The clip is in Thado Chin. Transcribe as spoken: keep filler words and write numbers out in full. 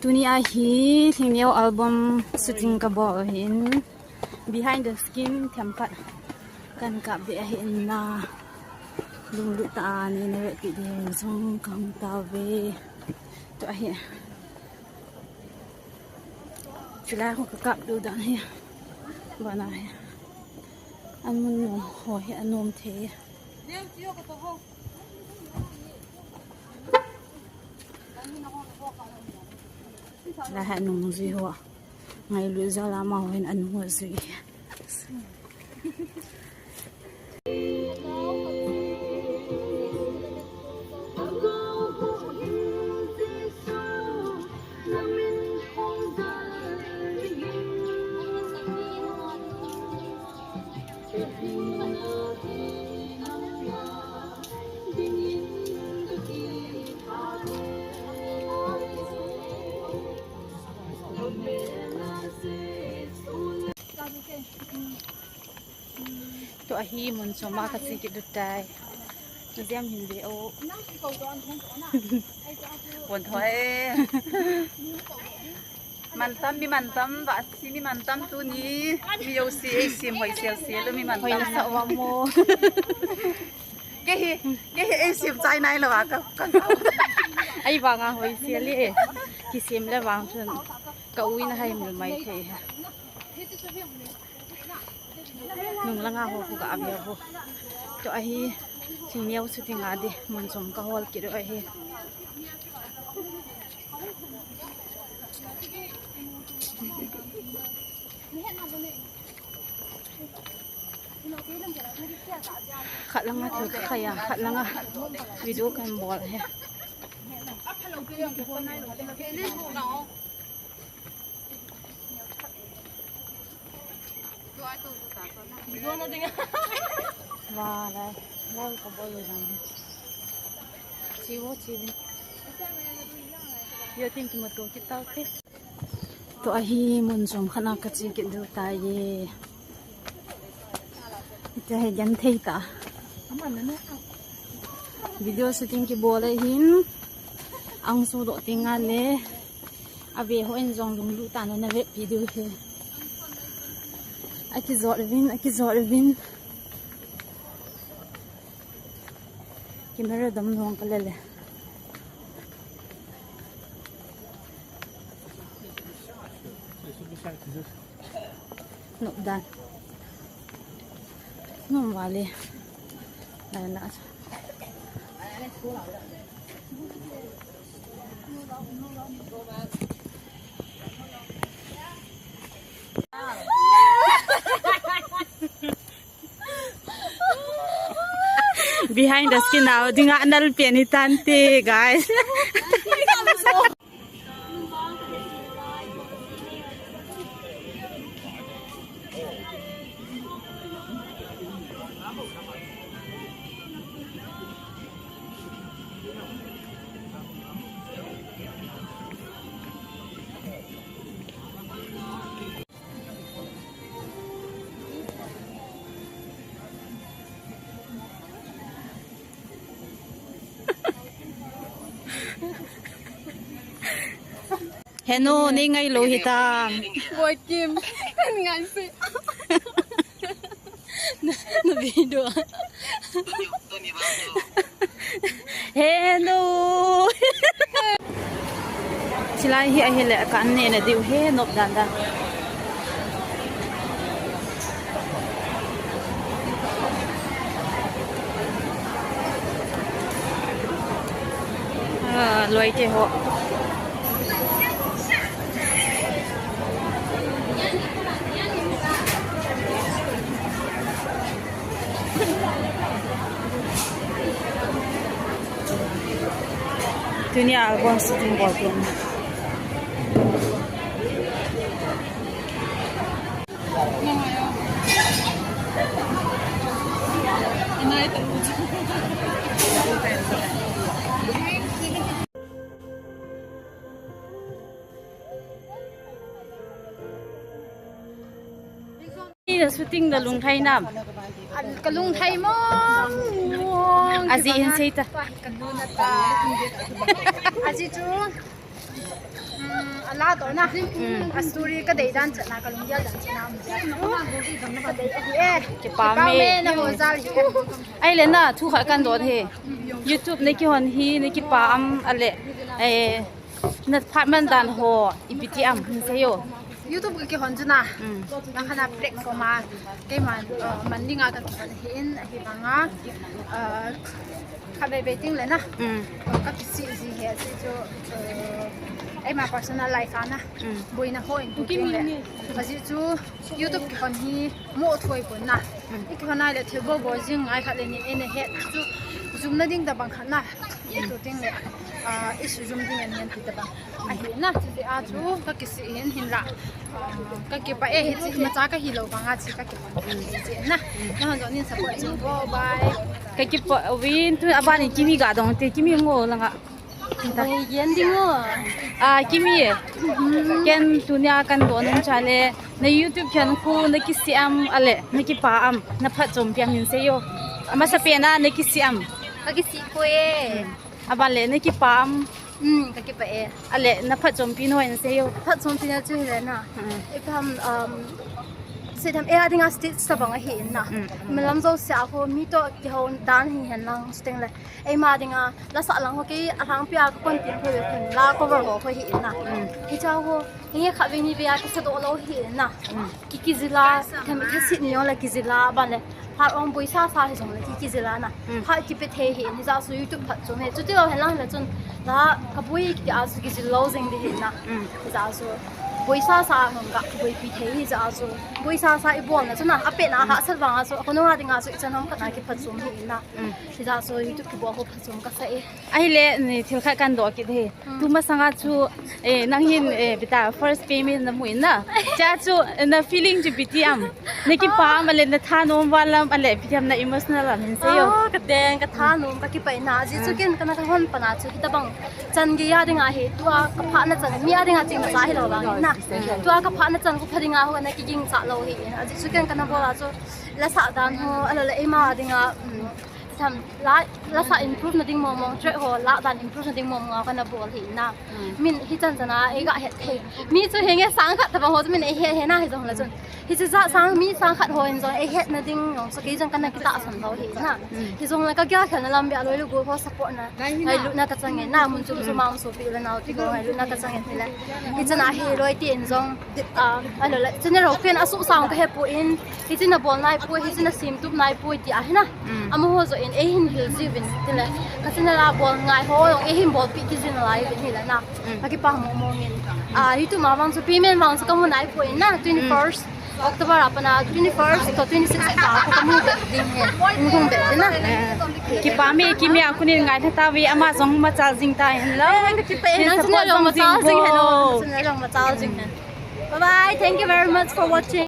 Tuni ahi Lhingneo album shooting kabol ahin, behind the scene themkhat kan kap ding ahin na, lunglut tah a neina vetpi ding jong kahung tauve. Tua hi, chulai ho kakap diu dan hi, bana hi, amun ho hi anom thei. Chulai hi anung jui ho. Ngailut jal a amaho hin anung jui. Tua hi mun chom a kache kit diu tai. Jam hin ve o. Pon thoi. Mantam, mi mantam, vasi mi mantam tuni. Mi jouse, ei sim hoi sel sel, mi mantam. Hoi na sa wa mo. Kei hi, kei hi, ei sim chai nai lou a, ka, ka. Ahivang a hoi sel e. Kisim le vang chun. Ka u in ahai mul mai thei. Nung langa ho khu ka ave ho. Tua hi, Lhingneo shooting a di, mun chom kahol kit u ahi. Khat langa thil kakhai a, khat langa video kan bol ahi. Wa, lai, lai ka bol u jang. Chivo, chivo. Yo tin ki motor ki tau te. Tua hi mun chom khat a kache kit diu tai e. Tua hi genthei tah. Video shooting kibol ahin. Ang su doh ting a le. Ave ho in jong lunglut tah a neina vetpi diu ahi. Akijot uvin, akijot uvin. Camera dam nung ka le le. Nop dan. Nop vale. Lai na. Behind the scene a dinga nal pen hi tante, guys. Henu, nei ngailou hitam. Boy Kim, ngai se. Na, na video. Henu. Chilai hi ahile ka an ne na diu he nop dan dan. Ah, loi te ho. Tunia album shooting bol pen. Ina shooting da lungthai nam. Ka lungthai mong mong. Aji in sei ta. Ka lungna ta. Aji chu. Hmm, Ala to na. A story ka dei dan chan na, ka lunggel dan chan na. Ka dei ahi e. Kipa me. Kipa me na ho jal hi. Ahile na, thu khat kan don hi. YouTube na kihon hi, na kipa am ahile, eh, na phat man dan ho, ipi ti am, hin seiyo. YouTube ka kihon chu na. Mm. Na khana platform a, keiman, uh, man dinga ka kihon hi in, ahi vanga, uh, khatvei vei ting le na. Mm. Ka kisih ji hi, ajeh chu, uh, eima personal life a na. Mm. Boina ho in ting le. Ajeh chu YouTube kihon hi mo thoi pon na. Mm. I kihon a le thil bol bol jing ngai khat le ni en het chu. Jumna ding tabang khat na. I tu ting le. Ah, i sujum ding en ti tabang. Ahi na, ti a chu ka kisih hin hin la. Ah, ka kipa e, hiche imacha ka hilou vanga chu ka kipa. Ti na. Nahon jong nin support jing vo, bye. Ka kipa uvin, tu aban in Kimi ga dong te, Kimi ngo langa. Oi, yen ding o. Ah, Kimi e. Ken tunia kan don um chu le, na YouTube kihon khu, na kisih am ahile, na kipa am, na phatchompi am hin seiyo. Amasapen a, na kisih am. Ka kisih poi e. Aban le, na kipa am. Hmm, ka kipa e. Ahile, na phatchompi na ho hin seiyo. Phatchompi na chu hile na. Hmm. Ipi ham, um, sei tham e a dinga stage tabang ahi in na. Hmm. Malam jouse a ho mi to kihou dan hi hen lang stage le. Eima dinga, la sah lang ho kei, alhangpi a ka kon tin ho le khun, la cover ho ho hi in na. Hmm. Hicha ho, hi khatvei nivei a kisa doh lou hi in na. Hmm. Ki, kijil a, tham, thasit ni jong le kijil a, aban le. Phat ong boi sasa hi jong le ki, kijil a na. Mm. Phat kipe thei hi, hijeh a chu YouTube phatchom hi. Chuti lou hen lang le chun, la ka boi kiti a chu kijil lou jing ding hi na. Mm. Hijeh a chu boi sasa ngam ka boipi thei hijeh a chu. Boi sasa i bol na chu na, apen a hahsat vang a chu, a khonung a ding a chu i chan hom khat na kiphatchom hi na. Mm. Hijeh a chu YouTube kibol ho phatchom kasa e. Ahile, ni thil khat kan doh kit hi. Hmm. Tumasang a chu, eh, nang hin, eh, ipi ta first payment na mu in na. Chua chu, eh, na feeling chu ipi ti am. Na kipa am ahile, na thanom val am ahile, ipi ti am na emotional am hin seiyo. Ah, ka deng, ka thanom, ka kipa in na. Ajeh chu ken kana ka hon pan a chu, hitabang chan gei a dinga hi, tua ka phatna chan, mi a dinga ching na cha hilou vang in na. Tua ka phatna chan khu pha dinga ho na kiging cha lou hi. Ajeh chu ken kana bol a chu, la sah dan ho, ahilou le eima dinga, um, Tham, la, la sah improve na ding mong mong, track ho, la dan improve na ding mong mong, kana bol hi na. Mm. Min hi chan chan a, ei ga het thei. Mi chu henge sang khat tabang ho chu min ei het he na hi jong la chun. Hiche ja sang, mi sang khat ho in jong, ei het na ding jong, so kei jong kana kitahsan lou hi na. Mm. Hi jong la ka gel khelna lam bia loi le go ho support na. Ngailutna ka chang e na, mun chom chom a um sopi u le nao te ho, ngailutna ka chang e hile. Hi chan a hi loi te in jong, ah, ahilou le, channel ho pen a suh sang ka he poi, hiche na bol nai poi, hiche na sem tup nai poi ti ahi na. Mm. Amaho joh in, ei hin hil jiuvin, tile, ka channel a bol ngai ho jong, ei hin bolpi kit ji nalai uvin hile na. Mm. Ka kipa mong mong in. Ah, YouTube a vang chu payment vang chu ka mu nai poi na, twenty-first. October a pat na twenty-first to twenty-six a pat ka mu be ding he. Hung hung be ding na. Eh, kipa me, Kimi a kunin ngai tha tauve, ama jong machal jing ta hen lang. Eh, ka kipa e, nang channel jong machal jing hen o. Nang channel jong machal jing hen. Bye bye. Thank you very much for watching.